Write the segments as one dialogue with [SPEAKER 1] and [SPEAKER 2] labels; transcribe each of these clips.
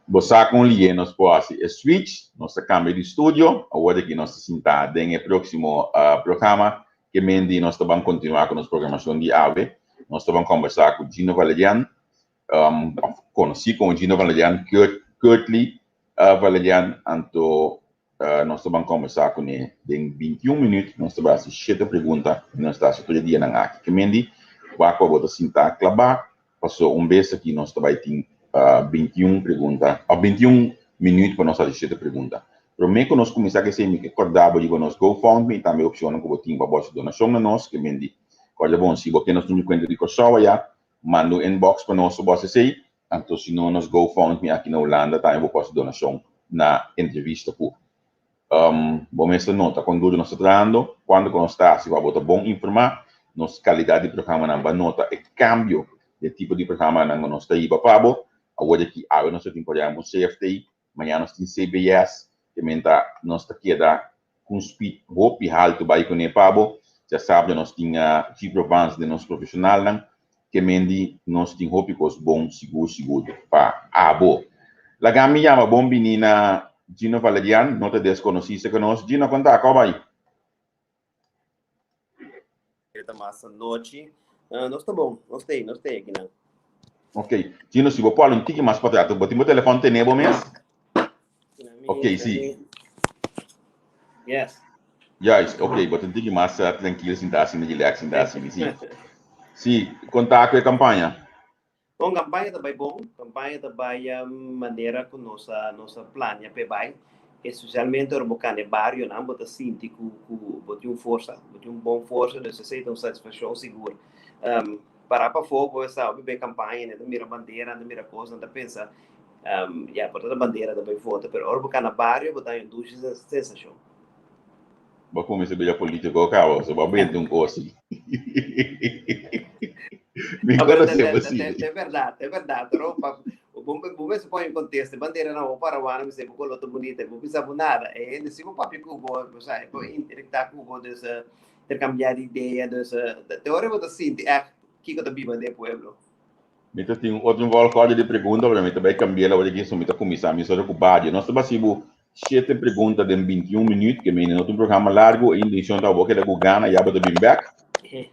[SPEAKER 1] Bo sa kon lié nos por hasi e switch, nos ta kambia di studio, awor aki nos ta sintá den e próksimo programa ke mendi nos ta ban kontinuá ku nos programashon di awe. Nos ta ban kòmbersá ku Gino Valerian, òf konosí komo Gino Valerian, Curtly Valerian, anto nos ta ban kòmbersá kuné den 21 minüt, nos ta bai hasi shete pregunta, i nos ta hasi tur e dianan aki. Ke mendi wak pa bo ta sintá klabá. Paso un bes aki nos ta bai tin 21 pregunta, of 21 minuut pa nos hasi shete pregunta. Prome ku nos kuminsá ku esei mi ke kòrda bo riba nos GoFundMe i tambe opshonnan ku bo tin pa bo hasi donashon na nos. Ke men di kòrda bon si bo ke nos number di kuenta di Kòrsou ayá, manda un inbox pa nos pa bo hasi esei. Anto si no nos GoFundMe aki na Hulanda tambe bo por hasi donashon na entrevista ku Bo mester nota kon duru nos ta trahando, kuantu ku nos ta hasi pa bo ta bon informá. Nos kalidat di programanan ba nota e kambio di e tipo di programanan ku nos ta hiba pa bo. Awor aki awe nos ta tin por ehèmpel un CFT, mañana nos tin CBS, te menta nos ta keda ku un speed hopi haltu bai kuné pa bo. Djasabra nos tin Gprovans den nos profeshonalnan. Ke men di nos tin hopi kos bon sigur sigur pa abo. Laga mi yama bon bini na Gino Valerian, no ta deskonosí serka nos. Gino, kon ta? Kò bai?
[SPEAKER 2] Ta mas anochi. Nos ta bon, nos ta ei, nos ta ei akinan.
[SPEAKER 1] Ok. Gino, si bo por un tiki mas patras, bo tin bo telefòn tene bo mes? Ok, si.
[SPEAKER 2] Yes.
[SPEAKER 1] Juist, ok, bo ta un tiki mas trankil sinta asina, relax sinta asina, si. Si, konta ku e kampaña.
[SPEAKER 2] Bon, kampaña ta bai bon, kampaña ta bai manera ku nos a nos a plania p'e bai, espesialmente ora bo kanda e barionan bo ta sinti ku ku bo tin un forsa, bo tin un bon forsa, dus esei ta un satisfakshon sigur. Para pafó bo a sa hopi be kampaña, nan ta mira bandera, nan ta mira kos, nan ta pensa ya por ta bandera ta bai vota, pero ora bo kanda bario bo ta haña un dushi sensashon.
[SPEAKER 1] Bo kuminsá bira polítiko kaba, so bo a bende un kos si. Mi konosé bo si.
[SPEAKER 2] Ta bèrdat, ta bèrdat. Pero pa bo bo mester pon en konteksto, e bandera nan bo Paraguay nan mester bo koló ta bunita, bo bisa bo nada. E hende si bo papia ku bo, bo sa, e por interektá ku bo, dus interkambiá di idea, dus te ora bo ta sinti ègt kiko ta biba den e pueblo.
[SPEAKER 1] Mi ta tin otro volgorde di pregunta, pero mi ta bai kambi'el awor aki, so mi ta kuminsá mi solo ku badio. Nos ta basi bo Shete pregunta den 21 minuut, ke mende no ta un programa largu, e intencion ta bo keda ku gana, ya bo ta bin bek.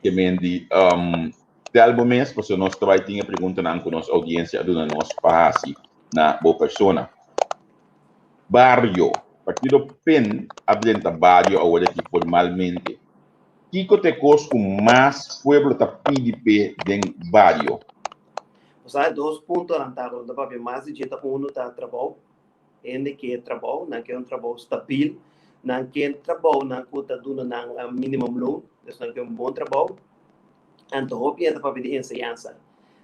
[SPEAKER 1] Ke mende um, tel bo mes, pasobra nos ta bai tin e preguntanan ku nos audiencia a duna nos pa hasi na bo persona. Bario, Partido pen a drenta bario awor aki formalmente. Kiko ta e kos ku mas pueblo ta pidi p'e den bario?
[SPEAKER 2] Bo sa e dos puntonan ta ku no ta papia mas di dje ta uno ta trabou Hende ke trabou, nan ke un trabou stabil, nan ke trabounan ku ta duna nan minimum loon, dus nan ke un bon trabou. Anto hopi hende ta papia di enseñansa.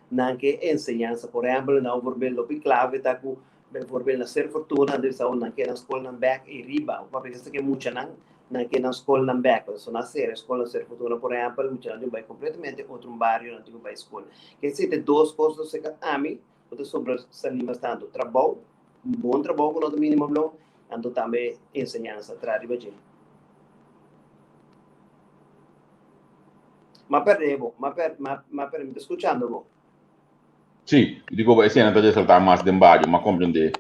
[SPEAKER 2] Nan ke enseñansa. Por ehèmpel, nan un voorbeeld hopi klave ta ku bijvoorbeeld na Ser Fortuna nan ta bisa nan ke nan skolnan bèk ei riba. Papia kesta ke muchanan nan ke nan skolnan bèk. Pasobra nan sera e skol na Ser Fortuna por ehèmpel, muchanan tin ku bai kompletamente otro un bario, nan tin ku bai skol. Kende ta dos kos ku ta ami Bo ta sobresalí mas tantu trabou, un bon trabou ku no ta minimum loon, anto tambe enseñansa tra riba dje. M'a perdé bo, m'a per, m'a, m'a perdé, mi ta skuchando bo.
[SPEAKER 1] Sí, digo bo esena ta resaltá mas den bario, m'a komprendé,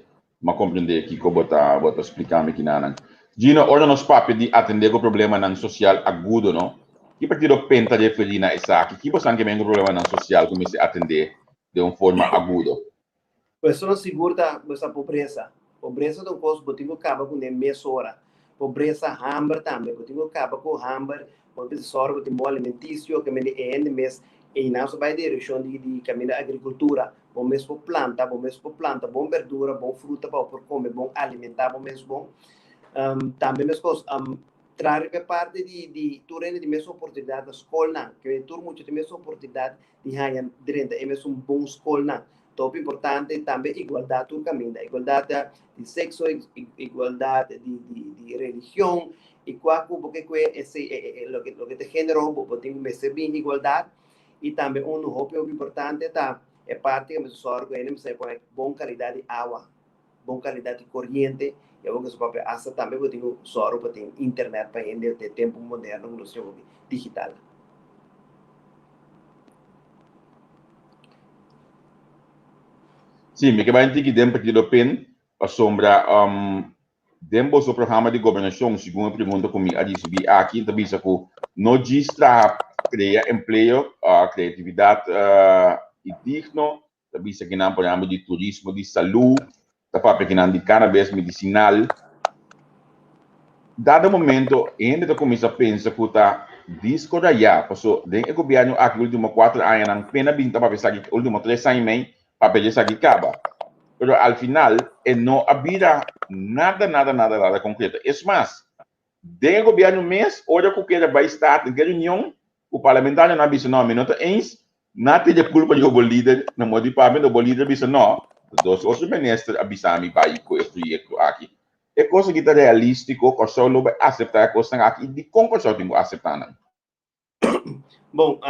[SPEAKER 1] m'a komprendé kiko bo ta, bo ta spliká mi kinanan. Gino, ora nos papia di atendé ku problemanan sosial agudo, no? Ki partido pen ta referí na esaki? Ki bosan ke men ku problemanan sosial ku mester atendé den un forma agudo.
[SPEAKER 2] Persona sigur ta besa pobresa. Pobresa ta un kos bo tin ku kaba kuné mesora. Pobresa, hamber tambe. Bo tin ku kaba ku hamber, bo mester sòru bo tin bon alimentisio, ke mende e hende mes einan so bai direkshon di di kaminda agrikultura. Bo mes por planta, bo mes por planta bon berdura, bon fruta pa bo por kome bon, alimentá bo mes bon. Tambe meskos Traha riba e parti di di tur hende tin mesun oportunidat na skolnan, ke tur mucha tin mesun oportunidat di haña drenta e mesun bon skolnan. Ta hopi importante tambe igualdat tur kaminda, igualdat di sekso, igualdat di di di religion i kua ku bo ke kue esei e loke loke ta genero bo bo tin mester bin igualdat i tambe unu hopi hopi importante ta e parti ku mester sòru ku hende mester pone bon kalidat di awa. Bon kalidat di koriente i awor ku su papia asta tambe bo tin ku sòru pa tin internet pa hende den tempu moderno ku nos tin hopi digital.
[SPEAKER 1] Sí, mi ke bai un tiki den partido pin, pasobra den boso programa di gobernashon, segun e pregunta ku mi a risibí aki, ta bisa ku no djis traha krea empleo, kreatividat i digno, ta bisa kinan por ehempel di turismo di salú, ta papia kinan di cannabis medicinal. Dado momento hende ta kuminsá pensa ku ta disco rayá, paso den e gobièrnu aki último kuater añanan pena bin ta papia esaki, último tres aña i mei papia di esaki kaba. Pero al final e no a bira nada nada nada nada konkreto. Es mas, den e gobièrnu mes ora ku keda bai Staten ke reunion ku parlamentarionan a bisa no mi no ta eens, na tira kulpa di bo lider na modo di papia, enton bo lider a bisa no, dos otro minister a bisa mi bai ku e proyekto aki. E kos aki ta realístiko? Kòrsou lo bai aseptá e kosnan aki i dikon Kòrsou tin ku aseptá nan?
[SPEAKER 2] Bon,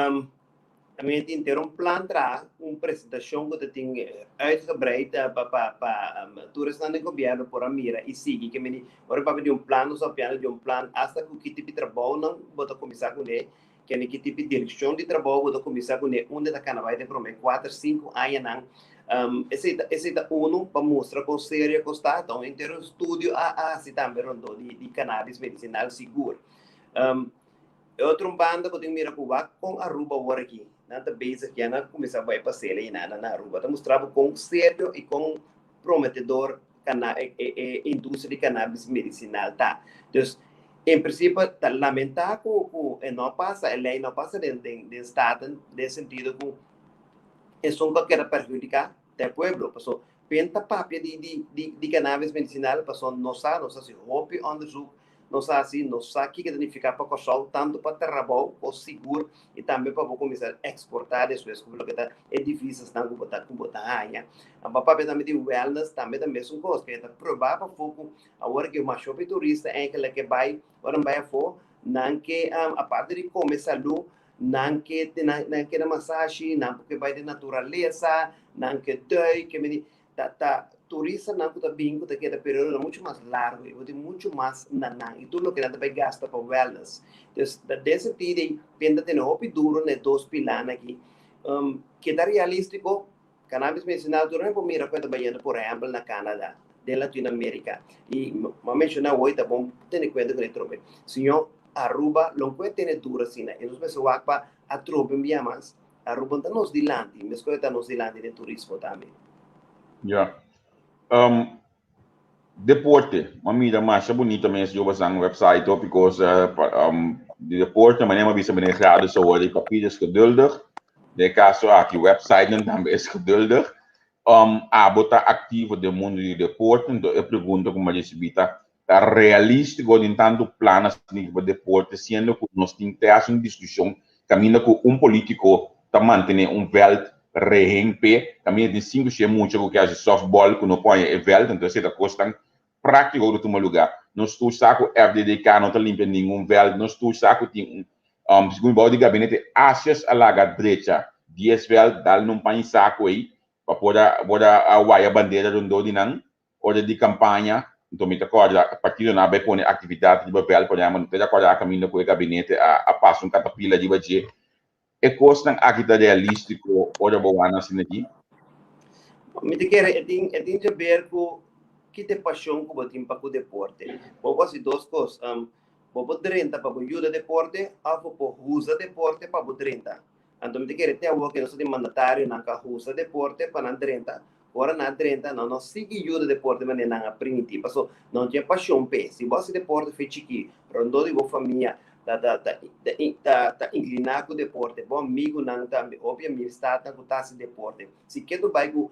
[SPEAKER 2] mi tin henter un plan traha, un presentashon ku ta tin uitgebreid pa pa pa tur esnan den gobièrnu por a mira i sigui. Ke meni ora papia di un plan nos a papiando di un plan asta ku ki tipo di trabounan bo ta kuminsá kuné, kende ki tipo di direkshon di trabou bo ta kuminsá kuné, unda ta kana bai den promé kuater, sinku añanan. Esei ta esei ta unu pa mustra kon serio kos ta. Ta un henter un studio a hasi tambe rondó di di cannabis medisinal sigur. E otro un banda bo tin mira ku wak kon Aruba awor aki nan ta bezig ya nan a kuminsá bai pasela i nada na Aruba ta mustra bo kon serio i kon prometedor cana e e e industria di cannabis medicinal ta. Dus en principe ta lamenta ku ku e no a pasa e ley no a pasa den den den Staten den sentido ku esun ku a keda perhudiká ta e pueblo paso pen ta papia di di di di cannabis medicinal paso nos sa nos hasi hopi onderzoek. Nos a hasi, nos sa kiko ta nifiká pa Kòrsou, tantu pa trabou o sigur i tambe pa bo kuminsá eksportá despues ku loke ta e divisasnan ku bo ta ku bo ta haña. Pa papia tambe di wellness tambe ta mesun kos, ke ta probá pafó ku awor ke masha hopi turista eigenlijk ke bai ora nan bai afó nan ke aparte di kome salú nan ke nan ke na masashi, nan por ke bai den naturalesa, nan ke duik, ke meni Ta ta turistanan ku ta bin ku ta keda periodonan muchu mas largu i bo tin muchu mas na nan i tur loke nan ta bai gasta pa wellness. Dus ta den sentido ei pen ta tene hopi duro na e dos pilanan aki. Keda realístiko, cannabis medicinal tur nan por mira ku e ta bayendo por ehèmpel na Canada, den Latinoamerica. I mi a menshoná hoy ta bon tene kuenta ku e trope. Señor Aruba lo ku e tene duro asina i nos mester wak pa atrobe un bia mas. Aruba ta nos dilanti, meskos e ta nos dilanti den turismo tambe.
[SPEAKER 1] Ya. Um, deporte, m'a mira masha bunita mes yo basan website hopi kos um, di deporte, manera m'a bisa meneer Gradus awor e papier is geduldig. Den e kaso aki websitenan tambe is geduldig. Um, abo ta aktivo den mundu di deporte, enton e pregunta ku m'a risibí ta, ta realístiko den tantu plan asina pa deporte siendo ku nos tin te hasi un diskushon kaminda ku un polítiko ta mantené un vèlt rehen p'e kaminda tin sinku shei mucha ku ke hasi sòftbòl ku no por haña e vèlt enton esei ta kosnan práktiko ku ta tuma lugá. Nos tur sa ku FDDK no ta limpia ningun vèlt nos tur sa ku tin un segun bou di gabinete Asjes a laga drecha dies vèlt dal nun paña saku ei pa por a por a waya bandera rondó di nan. Ora di kampaña, nton mi ta kòrda partidonan a bai pone aktividat riba vèlt, por ehèmpel, mi ta kòrda a kaminda ku e gabinete a pasa un katapila riba dje. E kosnan aki ta realístiko ora bo wak nan asina aki?
[SPEAKER 2] Mi ta kere e tin e tin djaber ku ki ta e pashon ku bo tin pa ku deporte. Bo por hasi dos kos, bo por drenta pa bo yuda deporte òf bo por usa deporte pa bo drenta. Anto mi ta kere te awor ke nos ta tin mandatarionan ku a usa deporte pa nan drenta. Ora nan a drenta, nan no sigui yuda deporte manera nan a primiti, paso nan no tin e pashon p'e. Si bo hasi deporte fe chikí, rondó di bo famia ta ta ta ta ta inkliná ku deporte, bo amigunan tambe, hopi amistatnan ku ta hasi deporte. Si ke tu bai ku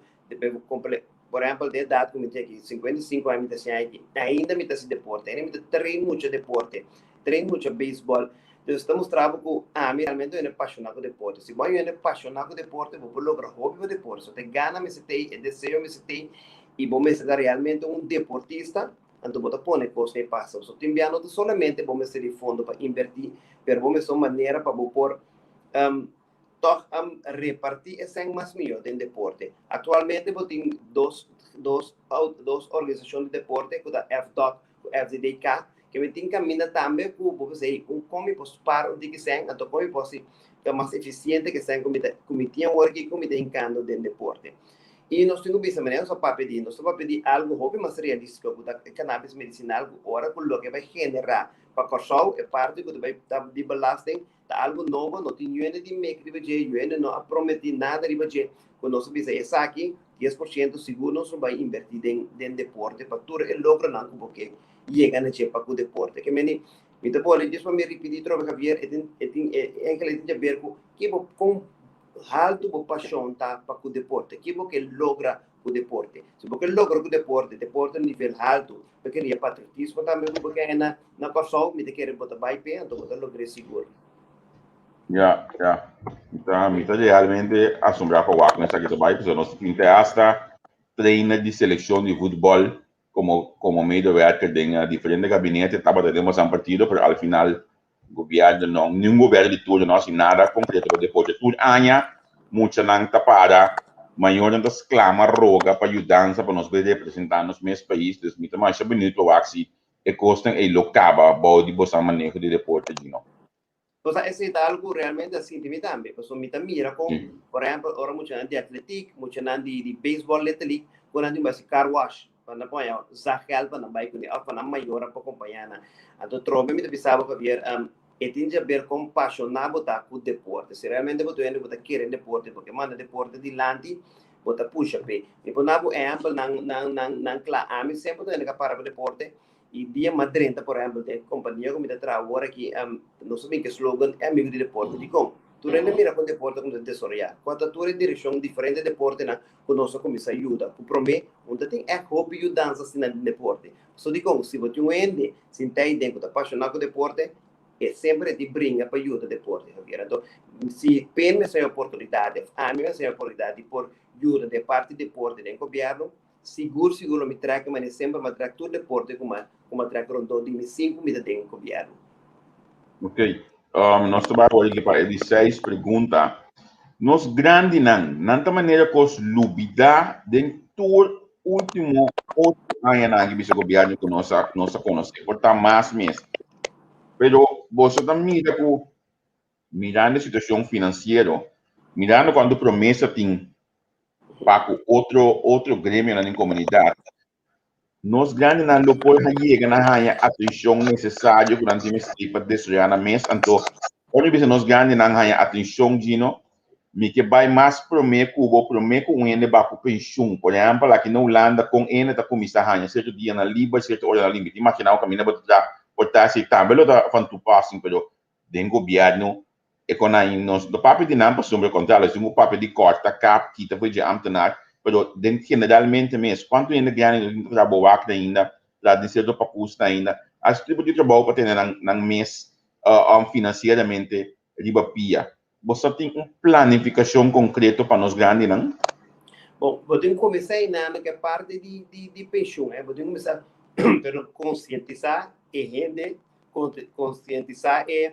[SPEAKER 2] por ehèmpel den edat ku mi tin aki, 55 aña mi ta hasi aki, ainda mi ta hasi deporte, ainda mi ta train mucha deporte, train mucha beisbòl. Entonces ta mustra bo ku ami realmente un hende pashoná ku deporte. Si bo un hende pashoná ku deporte, bo por logra hopi ku deporte. So te gana mester t'ei, e deseo mester t'ei, i bo mester ta realmente un deportista, anto bo ta pone kos ei pasa. So tin bia no ta solamente bo mester di fondo pa invertí, pero bo mester un manera pa bo por tòg repartí e sèn mas mihó den deporte. Aktualmente bo tin dos dos dos organisashon di deporte ku ta FDOK ku FDDK, ke mi tin kaminda tambe ku bo bisa hey un kon mi por spar un tiki sèn anto kon mi por hasi ta mas efisiente ke sèn ku mi ta ku mi tin awor aki ku mi ta hinkando den deporte. I nos tin ku bisa manera nos a papia di, nos ta papia di algu hopi mas realístiko ku ta e cannabis medisinal ku ora ku loke bai generá pa Kòrsou e parti ku ta bai ta di belasting ta algu nobo, no tin yuende di mek riba dje, yuende no a prometí nada riba dje ku nos a bisa esaki 10% sigur nos lo bai invertí den den deporte pa tur e logronan ku bo ke yega na dje pa ku deporte. Ke meni mi ta boli djis pa mi ripití trobe Javier e tin e tin e enkel e tin djaber ku ke bo kon Haltu bo pashon ta pa ku deporte? Ke bo ke logra ku deporte? Si bo ke logra ku deporte, deporte na nivel haltu, bo keria patriotismo tambe ku bo ke na na Kòrsou, mi ta kere bo ta bai p'e, anto bo ta logr'é sigur.
[SPEAKER 1] Ya, ya. Mi ta, mi ta realmente asombrá pa wak kon esaki ta bai, pasobra nos tin te hasta trainer di selekshon di futbòl komo komo medewerker den diferente gabinete, tabata den bosan partido, pero al final Gobierno no, ningun gobierno di turno no haci nada concreto pa deporte. Tur aña muchanan ta para, mayornan ta sclama, roga pa yudansa pa nos bay representa nos mes pais. Dus mi ta masha beniut pa wak si e cosnan ey lo caba bao di bosan maneho di deporte, Gino.
[SPEAKER 2] Cosa esey ta algo cu realmente a sinti mi tambe, pasobra mi ta mira con, por ehempel, ora muchanan di atletiek, muchanan di baseball little league, cu nan tin bay haci car wash. Pa nan pon ya zak geld pa nan bai kuné òf pa nan mayornan por kompañá nan. Anto trobe mi ta bisa bo Javier, e tin di haber kon pashoná bo ta ku deporte. Si realmente bo ta un hende ku ta kere deporte, bo ke manda deporte dilanti, bo ta pusha p'e. Mi por na bo ehèmpel nan nan nan nan kla. Ami semper ta un hende ku a para pa deporte i dia mi a drenta por ehèmpel den e kompania ku mi ta traha awor aki, nos a bin ku e slogan e amigu di deporte. Dikon? Tur hende mira kon deporte a kuminsá desaroyá. Kua ta tur e direkshon diferente deportenan ku nos a kuminsá yuda. Ku promé, un ta tin ègt hopi yudansa asina den deporte. Pasobra dikon? Si bo tin un hende sintá ei den ku ta pashoná ku deporte, e semper e tin bringa pa yuda deporte, Javier. Anto, si Pen mester haña oportunidat, òf ami mester haña oportunidat di por yuda den parti deporte den gobièrnu, sigur sigur lo mi trèk e manera semper mi a trèk tur deporte ku mi ku mi a trèk rondó di mi sin ku mi ta den gobièrnu.
[SPEAKER 1] Ok, nos ta bai awor aki pa e di seis pregunta. Nos grandinan, nan ta manera kos lubidá den tur último ocho añanan aki bisa gobièrnu ku nos a nos a konosé, por ta mas mes. Pero boso ta mira ku mirando e situashon finansiero, mirando kuantu promesa tin pa ku otro otro gremionan den komunidat, nos grandinan lo por yega na haña atenshon nesesario ku nan tin mester pa desaroyá nan mes. Anto, ora mi bisa nos grandinan haña atenshon, Gino, mi ke bai mas promé ku bo, promé ku un hende ba ku penshun. Por ehèmpel, aki na Hulanda, kon hende ta kuminsá haña sierto dianan liber, sierto oranan liber. Mi ta imaginá bo kaminda bo ta traha por ta esei tambe lo ta van toepassing, pero den gobièrnu e kon nan nos no papia di nan pasobra kontra los tin ku papia di kòrta kap kita for dje ámtenar pero den generalmente mes kuantu hende grandi no tin ta traha bo wak ainda traha den sierto pakusnan ainda hasi tipo di trabou pa tene nan nan mes finansieramente riba pia bo sa tin un planifikashon konkreto pa nos grandinan?
[SPEAKER 2] Bon, bo tin ku kuminsá einan ku e parti di di di penshun, bo tin ku kuminsá perdon konsientisá e hende Konsientisá e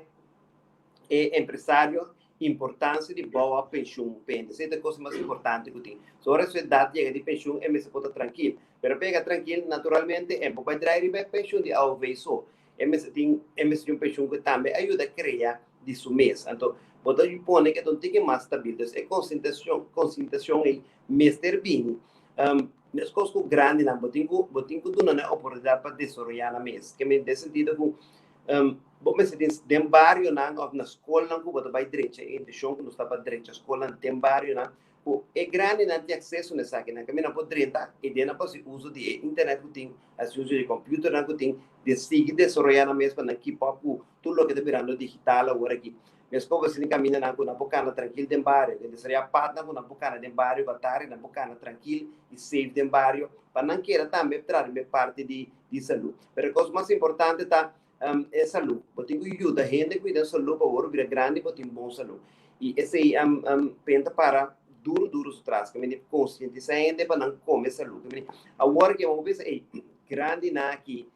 [SPEAKER 2] e empresario importansia di bou a penshun pende. Esei ta e kos mas importante ku tin. So ora su edat yega di penshun e mester por ta trankil. Pero pa yega trankil naturalmente e por bai drai riba e penshun di AOV so. E mester tin e mester tin un penshun ku tambe a yuda krea di su mes. Anto bo ta pone ku e ta un tiki mas stabil. Dus e konsientashon konsientashon ei mester bini. Meskos ku grandinan, bo tin ku bo tin ku duna nan e oportunidat pa desaroyá nan mes. Ke men den sentido ku bo mester tin den barionan òf na skolnan ku bo ta bai drecha, e intenshon ku nos ta pa drecha skolnan den barionan, ku e grandinan tin akseso na esakinan. Ke men nan por drenta i den nan por hasi uso di e internet ku tin, hasi uso di e kòmpiuternan ku tin, den sigui desaroyá nan mes pa nan keep up ku tur loke ta birando digital awor aki. Meskos bo sinti kamindanan ku nan por kana trankil den bario, den desaroyá patnan ku nan por kana den bario, batari nan por kana trankil i safe den bario, pa nan keda tambe traha riba e parti di di salú. Pero e kos mas importante ta e salú. Bo tin ku yuda hende kuida salú pa ora bo bira grandi bo tin bon salú. I esei pen ta para duru duru su tras, ke mende konsientisá hende pa nan kome salú. Ke mende awor ke bo bisa ey grandinan aki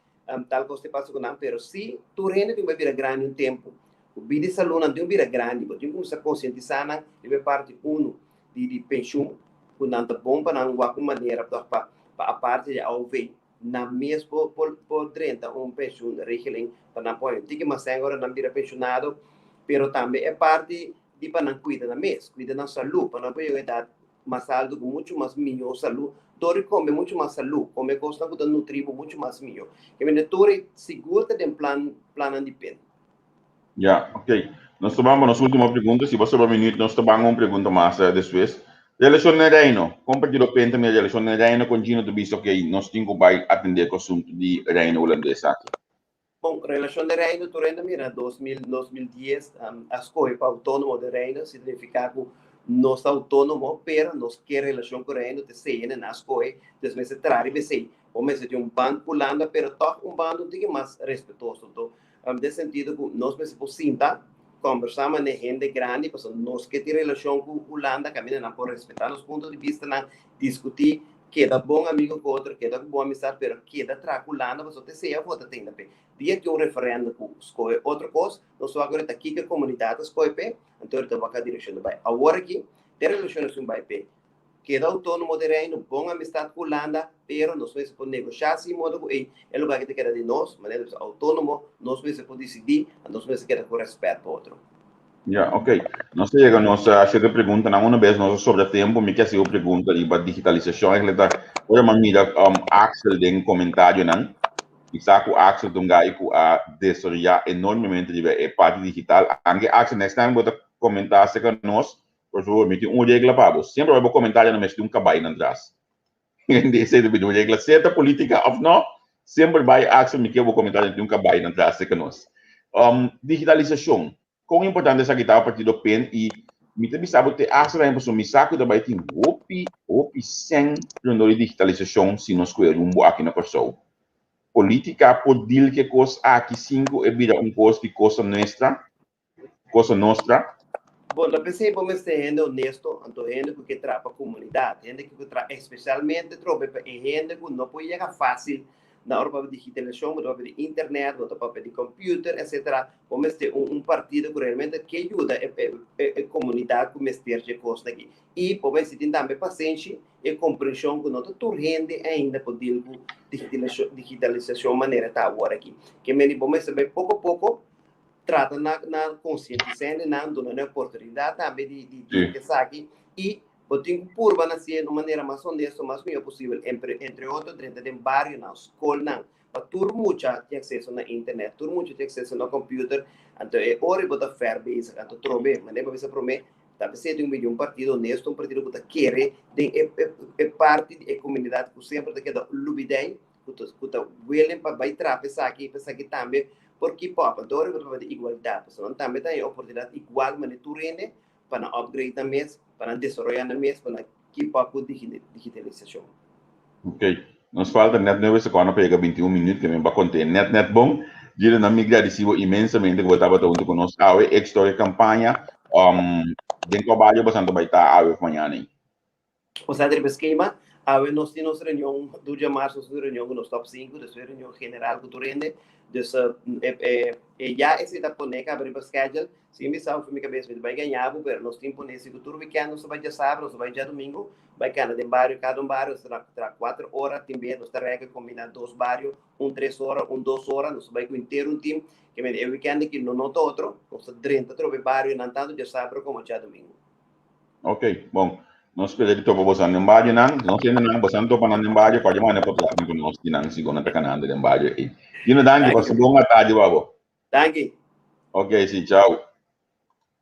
[SPEAKER 2] tal kos ta pasa ku nan, pero si tur hende tin ku bai bira grandi un tempu. Ku bida di salú nan tin ku bira grandi, bo tin ku kuminsá konsientisá nan riba e parti unu di di penshun ku nan ta bon pa nan wak un manera tòg pa pa aparte di AOV nan mes por por por drenta un penshun regeling pa nan por haña un tiki mas sèn ora nan bira penshunado, pero tambe e parti di pa nan kuida nan mes, kuida nan salú pa nan por yega un edat. mas altu, ku muchu mas mihó salú, dor di kome muchu mas salú, kome kosnan ku ta nutrí bo muchu mas mihó. Ke mende tur e sigur ta den plan plannan di pen.
[SPEAKER 1] Ya, ok. Nos ta ban pa nos último pregunta. Si bo sobra minuut, nos ta ban un pregunta mas despues. Relashon den Reino. Kon Partido pen ta mira relashon den Reino? Kon Gino ta bisa, ok, nos tin ku bai atendé ku asuntu di Reino Hulandes aki?
[SPEAKER 2] Bon, relashon den Reino tur hende a mira 2000, 2010 a skohe pa outónomo den Reino, signifiká ku nos ta outónomo, pero nos ke relashon ku Reino te esei hende nan a skohe, dus mester traha riba esei. Bo mester tin un band ku Hulanda, pero tòg un band un tiki mas respetuoso. Anto, den sentido ku nos mester por sinta, kòmbersá manera hende grandi, pasobra nos ke tin relashon ku Hulanda kaminda nan por respetá nos punto di bistanan, diskutí, keda bon amigo ku otro, keda ku bon amistat, pero keda traha ku Hulanda pasobra te sea vota te inda p'e. Dia tin un referèndum ku skohe otro kos, nos wak ora ta kiko e komunidat a skohe p'e, anto ora ta wak a direkshon ta bai. Awor aki, den relashon esun bai p'e. Keda outónomo den Reino, bon amistat ku Hulanda, pero nos mester por negoshá sin modo ku ei e lugar ki ta keda di nos, manera nos ta outónomo, nos mester por disidí, anto nos mester keda ku rèspèt pa otro.
[SPEAKER 1] Ya, ok. Nos ta yega nos sierto preguntanan. Una bes nos a sobra tempu, mi ke hasi un pregunta riba digitalisashon. Eigenlijk ta ora mi a mira Axel den komentarionan, mi sa ku Axel ta un gai ku a desaroyá enormemente riba e parti digital. Anke Axel, next time bo ta komentá aserka nos, Por favor, mi tin un regla pa bo. Semper bai bo comentario na mester un cabai nan tras. Esei ta bini un regla, sea ta politica of no, semper bai Axel mi ke bo comentario tin un cabai nan tras cerca nos. Um, digitalisacion, con importante esaki ta pa partido pen y mi ta bisa bo te Axel tambe pasobra mi sa cu ta bai tin hopi, hopi cen rondó di digitalisacion si nos scohe rumbo aki na Corsou. Politica por deal cu e cos aki sin cu e bira un cos di cosa nuestra? Cosa Nostra.
[SPEAKER 2] Bon, ta p'esei bo mester hende honesto, anto hende ku ke traha pa komunidat, hende ku ke traha espesialmente trobe pa e hende ku no por yega fásil na ora papia di digitalisashon, bo ta papia di internet, bo ta papia di computer, etcetera. Bo mester un un partido ku realmente ke yuda e e e komunidat ku mester dje kosnan aki. I bo mester tin tambe pasenshi e komprenshon ku no ta tur hende ainda por deal ku digitalisashon manera ta awor aki. Ke mende bo mester bai poko poko trata na na konsientisá hendenan, duna nan oportunidat tambe di di di esaki i bo tin ku purba na hasié un manera mas honesto, mas mihó posibel, entre entre otro drenta den barionan, skolnan, pa tur mucha tin akseso na internet, tur mucha tin akseso na computer, anto e ora bo ta fèr bezig, anto trobe, manera bo a bisa promé, ta p'esei tin ku bini un partido honesto, un partido ku ta kere den e e parti di e komunidat ku semper ta keda lubidai, ku ta ku ta willing pa bai traha pa esaki pa esaki tambe por keep up. Anto ora ku ta papia di igualdat, pasobra nan tambe ta haña oportunidat igual manera tur hende pa nan upgrade nan mes, pa nan desaroyá nan mes, pa nan keep up ku digitalisashon.
[SPEAKER 1] Ok. Nos falta net nuebe sekondo pa yega 21 minuut, ke men ba konté net net bon. Gildo, nan mi gradisí bo inmensamente ku bo tabata huntu ku nos awe. Éxito e kampaña. Um, den kua bario boso ta bai ta awe òf mañana ei?
[SPEAKER 2] Osea riba skema, awe nos tin nos reunion, tur djamarsu nos tin reunion ku nos top sinku, despues reunion general ku tur hende. Dus e ya esei ta pone kaba riba schedule. Si mi sa mi kabes mi ta bai gaña bo, pero nos tin pone si ku tur weekend nos ta bai djasabra, nos ta bai djadumingu, bai kana den bario, kada un bario nos ta traha kuater ora, tin bes nos ta rèkè kombiná dos bario, un tres ora, un dos ora, nos ta bai ku henter un team. Ke mende e weekend aki no nota otro, nos ta drenta atrobe barionan tantu djasabra komo djadumingu.
[SPEAKER 1] Ok, bon. Nos spera di topa bosan den barionan. Si nos hende nan, bosan topa nan den bario, cualkier manera por traha cu nos di nan sigur nan ta canando den bario ey. Gino, danki. Pasa bon atardi pa bo.
[SPEAKER 2] Danki.
[SPEAKER 1] Ok, si, chao.